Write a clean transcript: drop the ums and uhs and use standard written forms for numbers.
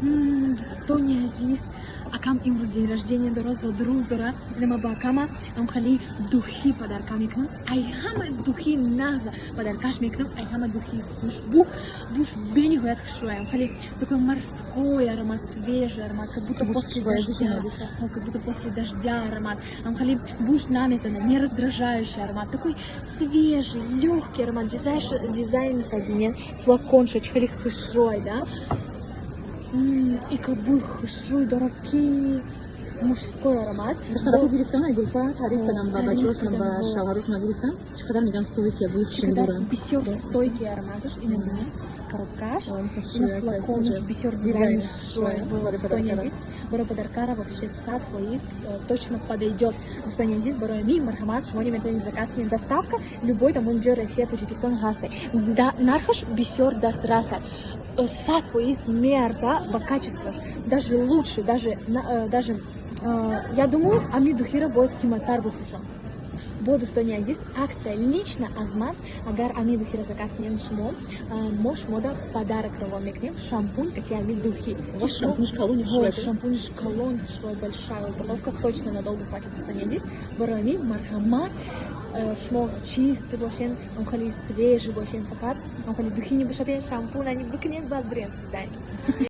Дӯстони азиз, акам имрӯз день рождения дора, зодрӯз дора. Ина ба акама амхали духи подарка мекунам. Ай ҳама духи нағза подаркаш мекунам, ай ҳама духи хушбӯ. Буш бениҳоят хушрӯй, амхали такой морской аромат, свежий аромат, как будто после дождя, как будто после дождя аромат. Амхали буш намезана, не раздражающий аромат, такой свежий, легкий аромат. Дизайн бинен, флаконша хеле хушрӯй, да, и как бӯи хушрӯй дорад, ки мужской аромат. Духтарако гирифтан, ай гулпа таъриф кардам ба бачаҳошон, ба шавҳарошона гирифтам. Чӣ қадар меган, стойкий бӯи хушрӯй дорам. Бисёр стойкий ароматаш. Ина бинед коробкаш, ина флаконаш, бисёр дизайн хушрӯй. Дӯстони азиз, барои подаркара вообще 100% точно подойдет. Дӯстони азиз, барои ми марҳамат, шумо метавонед заказ кунед. Доставка любой тамоми ҷои Россия, Тоҷикистон ҳасте. Нархаш бисёр дастрас, 100% меарза ба качествош, даже лучше, даже я думаю, ами духира бояд қиматтар бифурӯшам. Бо, дӯстони азиз, акция лично аз ман: агар ами духира заказ кунед шумо, мо шумода подарок равон мекунем, шампунь кати ами духи. Шампунь шампунь калони хушрӯй, большая упаковка, точно надолго хватит. Дӯстони азиз, барои ами марҳамат, шумо чистый бошен, хеле свежий бошен, фақат хеле духи небошабен, шампунь ани бикунед, баъд бирен свидание.